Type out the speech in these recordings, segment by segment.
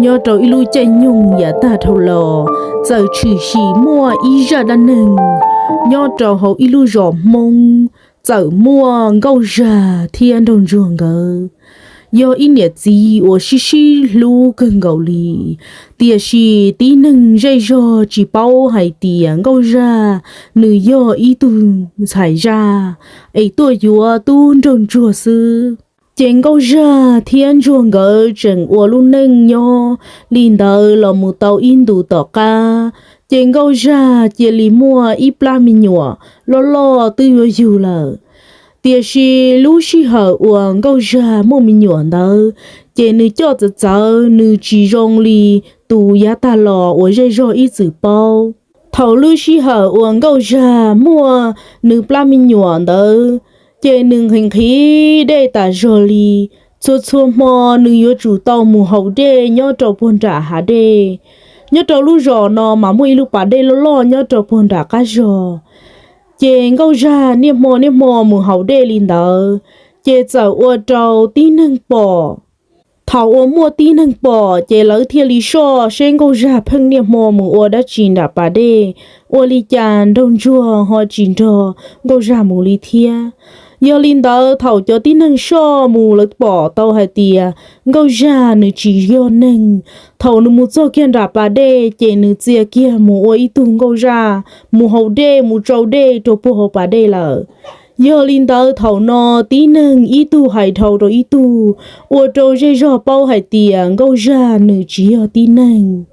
Nyob rau ib lub caij nyoog yav tag dhau los, txawm tshwm sim muaj ib zaj dab neeg nyob rau hauv ib lub zos Hmoob, txawm muaj nkauj zag thiab nraug ntsuag nkawd yog ib niam txiv uas sib sib hlub kawg nkaus li. Tiam sis tib neeg zej zog tsis paub hais tias nkauj zag nws yog ib tug ntxhais zaj es tuaj yuav tub nraug ntsuag xwb. Ces nkauj zag thiab ntsuag nkawd tseem ua lub neej nyob li ntawd los mus tau ib ntus tom qab, ces nkauj zag cia li muaj ib plab me nyuam loj loj twb yuav yug lawm. Tiam sis lub sij hawm uas nkauj zag muaj me nyuam ntawd, ces nws coj txawv txawv, nws tsis zoo li tus yav tag los uas zej zog ib txwm paub. Thaum lub sij hawm uas nkauj zag muaj nws plab me nyuam ntawd, ces nws nqhis nqhis dej tas zog li. Txhua txhua hmo nws yuav tsum tau mus haus dej nyob rau puag nram hav dej. Nyob rau lub zos no mas muaj ib lub pas dej loj loj nyob rau puag nram qab zos. Ces nkauj zag niaj hmo niaj hmo mus haus dej li ntawd, ces txawm ua rau tib neeg pom. Thaum uas muaj tib neeg pom, ces lawv thiaj li soj seb nkauj zag pheej niaj hmo mus ua dab tsi nram pas dej, ua li cas nraug ntsuag ho tsis nrog nkauj zag mus li thiab. Yog li ntawd, thaum cov tib neeg soj mus lawv pom tau hais tias nkauj zag nws tsis yog neeg. Thaum nws mus txog kiag nram pas dej, ces nws txia kiag mus ua ib tug nkauj zaj, mus haus dej mus tsau dej rau puag hauv pas dej lawm. Yog li ntawd, thaum no tib neeg ib tug hais dhau rau ib tug, ua rau zej zog paub hais tias nkauj zag nws tsis yog tib neeg.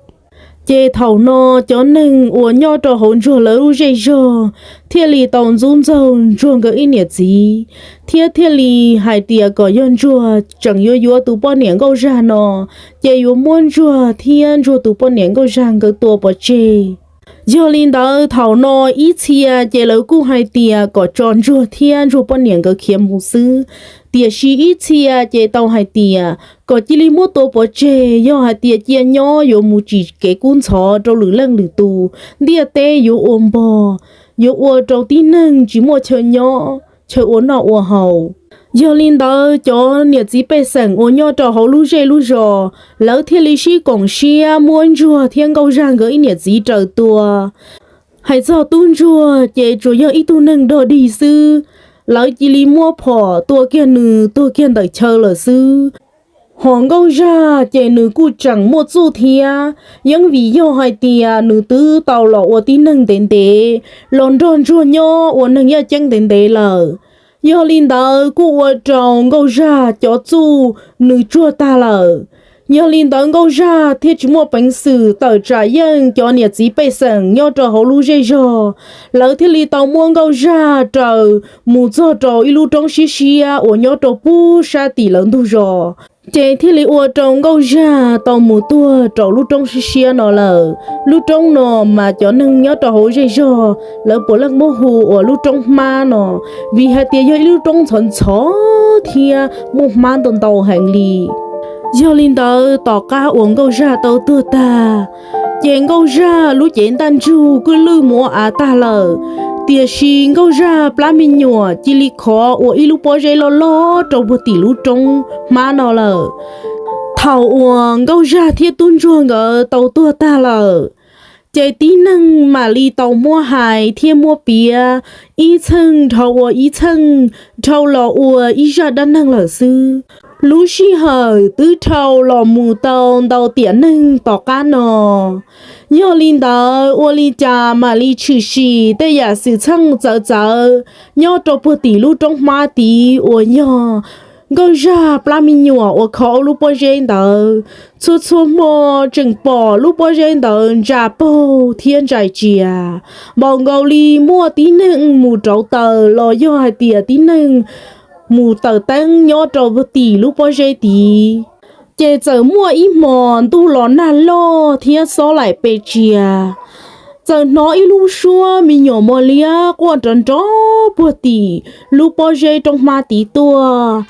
Ces thaum no cov neeg uas nyob rau hauv ntsuag lawv lub zej zog thiaj li tau ntxub ntxaug ntsuag nkawd ib niam txiv, thiab thiaj li hais tias kom yog ntsuag tseem yuav yuav tus poj niam nkauj zag no, ces yuav muab ntsuag thiab ntsuag tus poj niam nkauj zag nkawd tua pov tseg. Yog li ntawd, thaum no ib txhia ces lawv kuj hais tias kom tso ntsuag thiab ntsuag poj niam nkawd khiav mus xwb. Tiam sis ib txhia ces tau hais tias kom cia li muab tua pov tseg, yog hais tias cia nyob yuav mus tsim kev kub ntxhov rau lwm leej lwm tus, ntiaj teb yuav ua npog, yuav ua rau tib neeg tsis muaj chaw nyob chaw ua noj ua haus. Yog li ntawd, cov niam txiv pej xeem uas nyob rau hauv lub zej lub zos, lawv thiaj li sib koom siab muab ntsuag thiab nkauj zag nkawd ib niam txiv raws tua. Hais txog tub ntsuag ces tsuas yog ib tug neeg dog dig xwb, lawv cia li muab phom tua kiag nws tuag kiag ntawm chaw lawm xwb. Hos nkauj zag ces nws kuj tseem muaj txuj thiab, yeej vim yog hais tias nws twb tau los ua tib neeg ntev ntev, los nrog ntsuag nyob ua neeg yaj ceeb ntev ntev lawm. Yog li ntawd, kuj ua rau nkauj zag cov txuj nws tsuag tag lawm. Yog li ntawd, nkauj zag thiaj tsis muaj peev xwm tawm tsam yeej cov niam txiv pej xeem nyob rau hauv lub zej zog, lawv thiaj li tau muab nkauj zag raws mus txog rau ib lub roob siab siab uas nyob rau pub sab tim lawv ntug zos. Ces thiaj li ua rau nkauj zag tau mus tuag rau lub roob siab siab no lawm. Lub roob no mas cov neeg nyob rau hauv zej zog lawv puav leej muab hu ua lub roob hmab no, vim hais tias yog ib lub roob ntxhov ntxhov thiab muaj hmab ntau ntau heev li. Yog li ntawd, tom qab uas nkauj zag tau tuag tag, ces nkauj zag lub cev ntaj ntsug kuj lwj mus ua av tag lawm. Tiam sis nkauj zag plab me nyuam cia li khov ua ib lub pob zeb loj loj rau puag tim lub roob hmab no lawm. Thaum uas nkauj zag thiab tub ntsuag nkawd tau tuag tag lawm, ces tib neeg mam li tau muab hais thiab muab piav ib txheej dhau ua ib txheej, dhau los ua ib zaj dab neeg lawm xwb. Lub sij hawm twb dhau los mus tau ntau tiam neeg tom qab no. Yog li ntawd, ua li cas mam li tshwm sim tej yam xwm txheej txawv txawv nyob rau puag tim lub roob hmab tid uas yog nkauj zag plab me nyuam uas khov ua lub pob zeb ntawd. Txhua txhua hmo tseem pom lub pob zeb ntawd ntsa paug thiab ntsais tsias, npaum nkaus li muaj tib neeg mus rauv taws los yog hais tias tib neeg mus taws teeb nyob rau puag tim lub pob zeb tid. Ces txawm muaj ib hmos ntuj los nag loj thiab xob laim pe tsias, txawm hnov ib lub suab me nyuam mos liab quaj nrov nrov puag tim lub pob zeb roob hmab tid tuaj.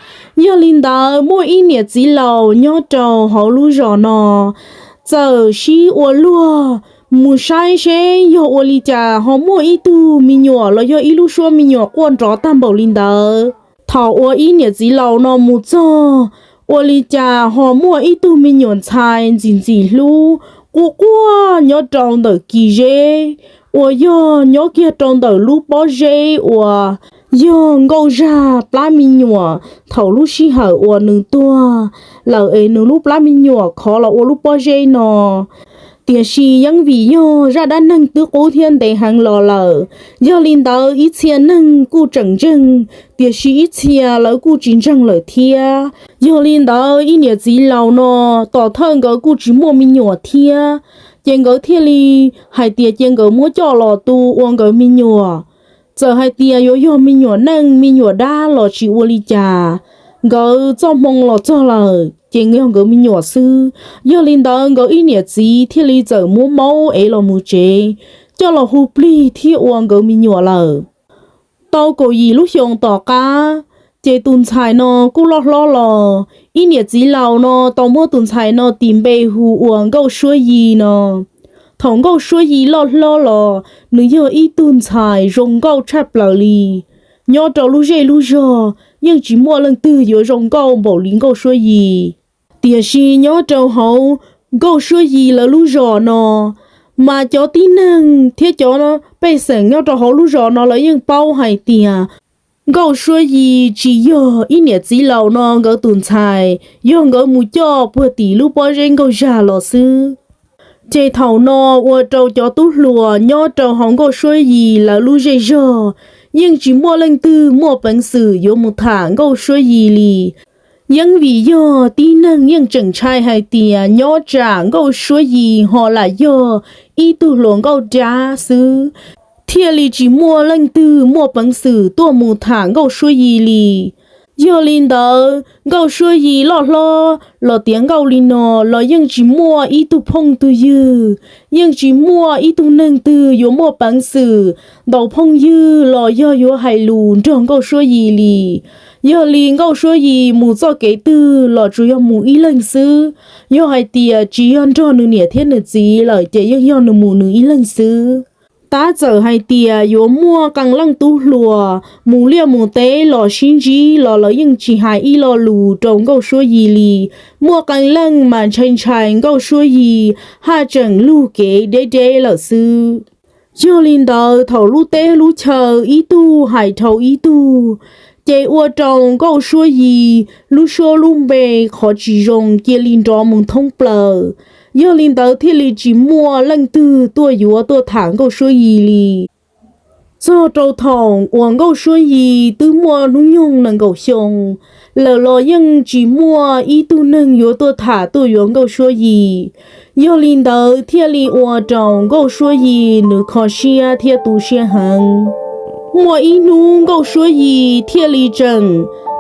Yog li ntawd, muaj ib niam txiv laus nyob rau hauv lub zos no txawm sib ua luag mus saib seb yog ua li cas ho muaj ib tug me nyuam los yog ib lub suab me nyuam quaj nrov tag npaum li ntawd. Thaum uas ib niam txiv laus no mus txog Ua li cas ho muaj ib tug me nyuam ntxhais ntxim ntxim hlub quaj quaj nyob rau ntawm kis zeb uas yog nyob kiag rau ntawm lub pob zeb uas yog nkauj zaj plab me nyuam thaum lub sij hawm uas nws tuag lawm es nws lub plab me nyuam khov los ua lub pob zeb no. Tiam sis yeej vim yog zaj dab neeg twb qub thiab ntev heev los lawm, yog li ntawd ib txhia neeg kuj tseem ntseeg, tiam sis ib txhia lawv kuj tsis ntseeg lawm thiab. Yog li ntawd ib niam txiv laus no tom thawj nkawd kuj tsis muaj me nyuam thiab, ces nkawd thiaj li hais tias cia nkawd muab coj los tu ua nkawd me nyuam. Txawm hais tias yuav yog me nyuam neej me nyuam dab los tsis ua li cas, nkawd txoj hmoo los txog lawm ces yog nkawd me nyuam xwb. Yog li ntawd nkawd ib niam txiv thiaj li txawm muab maub ev los mus tsev, coj los hu plig thiab ua nkawd me nyuam lawm. Tau kaum yim lub xyoos tom qab, ces tus ntxhais no kuj loj hlob los. Ib niam txiv laus no tau muab tus ntxhais no tis npe hu ua Nkauj Suab Yis no. Thaum Nkauj Suab Yis loj hlob los, nws yog ib tug ntxhais zoo nkauj tshaj plaws li. Nyob rau lub zej lub zog yeej tsis muaj leej twg yuav zoo nkauj npaum li Nkauj Suab Yis. Tiam sis nyob rau hauv Nkauj Suab Yis lawv lub zos no, mas cov tib neeg thiab cov pej xeem nyob rau hauv lub zos no lawv yeej paub hais tias Nkauj Suab Yis tsis yog ib niam txiv laus no nkawd tus ntxhais, yog nkawd mus coj puag tim lub pob zeb nkauj zag los xwb. Ces thaum no ua rau cov tub hluas nyob rau hauv Nkauj Suab Yis lawv lub zej zog yeej tsis muaj leej twg muaj peev xwm yuav mus tham Nkauj Suab Yis li. Yeej vim yog tib neeg yeej tseem ntshai hais tias nyob tsam Nkauj Suab Yis ho lam yog ib tug hluas nkauj dab xwb, thiaj li tsis muaj leej twg muaj peev xwm tuaj mus tham Nkauj Suab Yis li. Yog li ntawd Nkauj Suab Yis loj hlob los tiav nkauj li no los yeej tsis muaj ib tug phooj tug ywg, yeej tsis muaj ib tug neeg twg yuav muaj peev xwm ntaus phooj ywg los yog yuav hais lus nrog Nkauj Suab Yis li. Yog li Nkauj Suab Yis mus txoj kev twg los tsuas yog mus ib leeg xwb. Yog hais tias tsis yog nrog nws niam thiab nws txiv lawm ces yeej yog nws mus nws ib leeg xwb. Tab txawm hais tias yuav muaj qee leej tub hluas mus liaj mus teb los sib ntsib los lawv yeej tsis hais ib lo lus rau Nkauj Suab Yis li. Muaj qee leej mas ntshai ntshai Nkauj Suab Yis haj tseem lug kev deb deb lawm xwb. Yog li ntawd thaum lub teb lub chaw ib tug hais dhau ib tug, ces ua rau Nkauj Suab Yis lub suab lub npe qhov tsis zoo cia li nrov mus thoob plaws. Yog li ntawd thiaj li tsis muaj leej twg tuaj yuav tuaj tham Nkauj Suab Yis li. Txog rau thaum uas Nkauj Suab Yis twb muaj hnub nyoog nees nkaum xyoo lawm los yeej tsis muaj ib tug neeg yuav tuaj tham tuaj yuav Nkauj Suab Yis. Yog li ntawd thiaj li ua rau Nkauj Suab Yis nws kho siab thiab tu siab heev. Muaj ib hnub Nkauj Suab Yis thiaj li tseem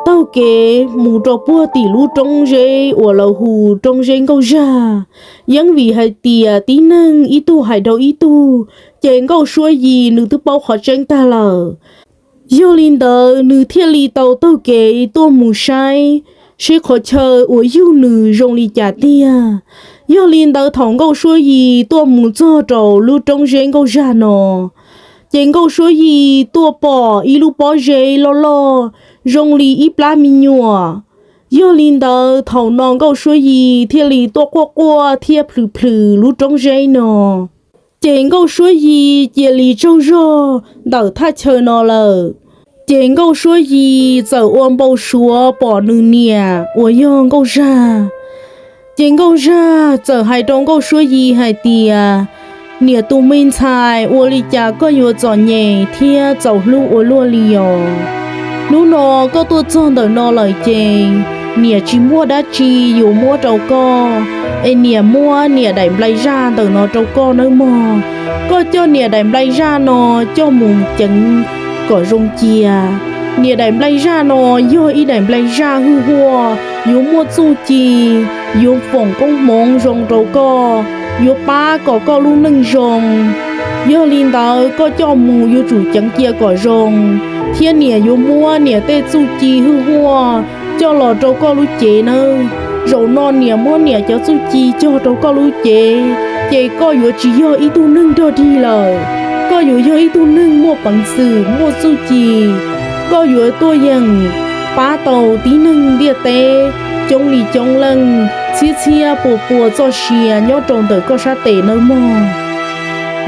taug kev mus rau puag tim lub roob zeb uas lawv hu roob zeb Nkauj Zag. Yeej vim hais tias tib neeg ib tug hais rau ib tug, ces Nkauj Suab Yis nws twb paub qhov tseeb tag lawm. Yog li ntawd nws thiaj li tau taug kev tuaj mus saib seb qhov chaw uas yug nws zoo li cas tiag. Yog li ntawd thaum Nkauj Suab Yis tuaj mus txog rau lub roob zeb Nkauj Zag no, ces Nkauj Suab Yis tuaj pom ib lub pob zeb loj loj zoo li ib plab me nyuam. Yog li ntawd thaum no Nkauj Suab Yis thiaj li tuaj quaj quaj thiab plhws plhws lub roob zeb no. Ces Nkauj Suab Yis cia li tsaug zog ntawm thaj chaw no lawm. Ces Nkauj Suab Yis txawm ua npau suav pom nws niam uas yog Nkauj Zag. Ces Nkauj Zag txawm hais rau Nkauj Suab Yis hais tias, niam tus me ntxhais, ua li cas koj yuav txom nyem thiab txaus hlub ua luaj li os? Hnub no koj tuaj txog ntawm no lawm ces niam tsis muaj dab tsi yuav muab rau koj, es niam muab niam daim nplai zaj ntawm no rau koj nawb mog. Koj coj niam daim nplai zaj no coj mus ceev kom zoo cia. Niam daim nplai zaj no yog ib daim nplai zaj hwj huaj, yuav muaj txuj ci, yuav foom koob hmoov zoo rau koj, yuav pab kom koj lub neej zoo. Yog li ntawd koj coj mus yuav tsum ceev cia kom zoo, thiab niam yuav muab niam tej txuj ci hwj huaj coj los rau koj lub cev nawb. Zaum no niam muab niam cov txuj ci cog rau koj lub cev, ces koj yuav tsis yog ib tug neeg dog dig lawm. Koj yuav yog ib tug neeg muaj peev xwm, muaj txuj ci. Koj yuav tuaj yeem pab tau tib neeg ntiaj teb, coob li coob leej, txhiab txhiab pua pua txoj sia nyob rau ntawm koj sab tes nawb mog.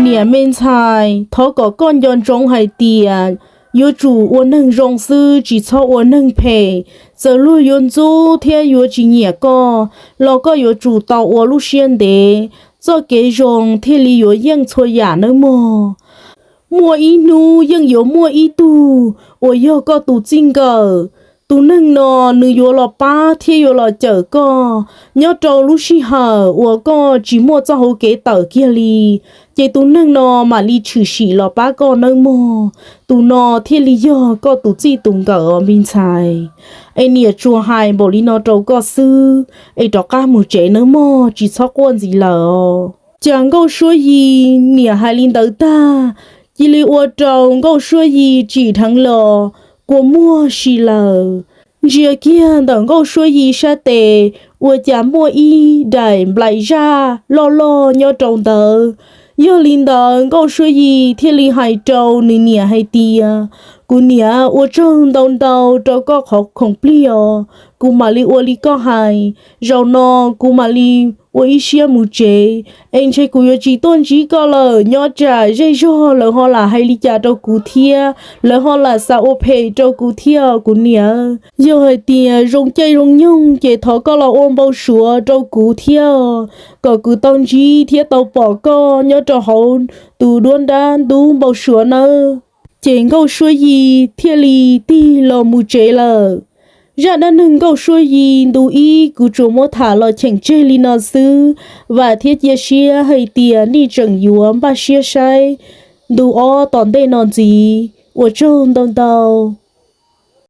Niam me ntxhais, thov kom koj nco ntsoov hais tias yuav tsum ua neeg zoo xwb, tsis txhob ua neeg phem. Txawm luag yuav ntxub thiab yuav tsis nyiam koj los koj yuav tsum tau ua lub siab ntev. Txoj kev zoo thiaj li yuav yeej txhua yam nawb mog. Muaj ib hnub yeej yuav muaj ib tug uas yog koj tus txij nkawm. Tus neeg no nws yuav los pab thiab yuav los cawm koj nyob rau lub sij hawm uas koj tsis muaj txoj hauv kev tawm kiag li, ces tus neeg no mam li tshwm sim los pab koj nawb mog. Tus no thiaj li yog koj tus txij tus nkawm os me ntxhais. Es niam tsuas hais npaum li no rau koj xwb, es rov qab mus tsev nawb mog, tsis txhob quaj ntxiv lawm os. Cas Nkauj Suab Yi niam hais li ntawd tag, cia li ua rau Nkauj Suab Yi tsim dheev los kua muag si lawm. Ntsia kiag ntawm Nkauj Suab Yi sab tes, ua cas muaj ib daim nplaim zaj loj loj nyob rau ntawd. Yog li ntawd Nkauj Suab Yi thiaj li hais rau nws niam hais tias, kuv niam, ua tsaug ntau ntau rau koj qhov khoom plig os, kuv mam li ua li koj hais. Zaum no kuv mam li ua ib siab mus tsev, es ntshe kuv yuav tsis tuaj ntsib koj lawm. Nyob tsam zej zog lawv ho lam hais li cas rau kuv thiab, lawv ho lam xav ua phem rau kuv thiab kuv niam. Yog hais tias zoo caij zoo nyoog ces thov koj los ua npau suav rau kuv thiab, kom kuv tau ntsib thiab tau pom koj nyob rau hauv tus duab nrab ntub npau suav nawb. Ces Nkauj Suab Yi thiaj li tig los mus tsev lawm. Zaj dab neeg Nkauj Suab Yi ntu ib kuv tsuas muab tham los cheem tseg li no xwb. Vam thiab cia siab hais tias nej tseem yuav npaj siab saib ntu ob tom ntej no ntxiv. Ua tsaug ntau ntau.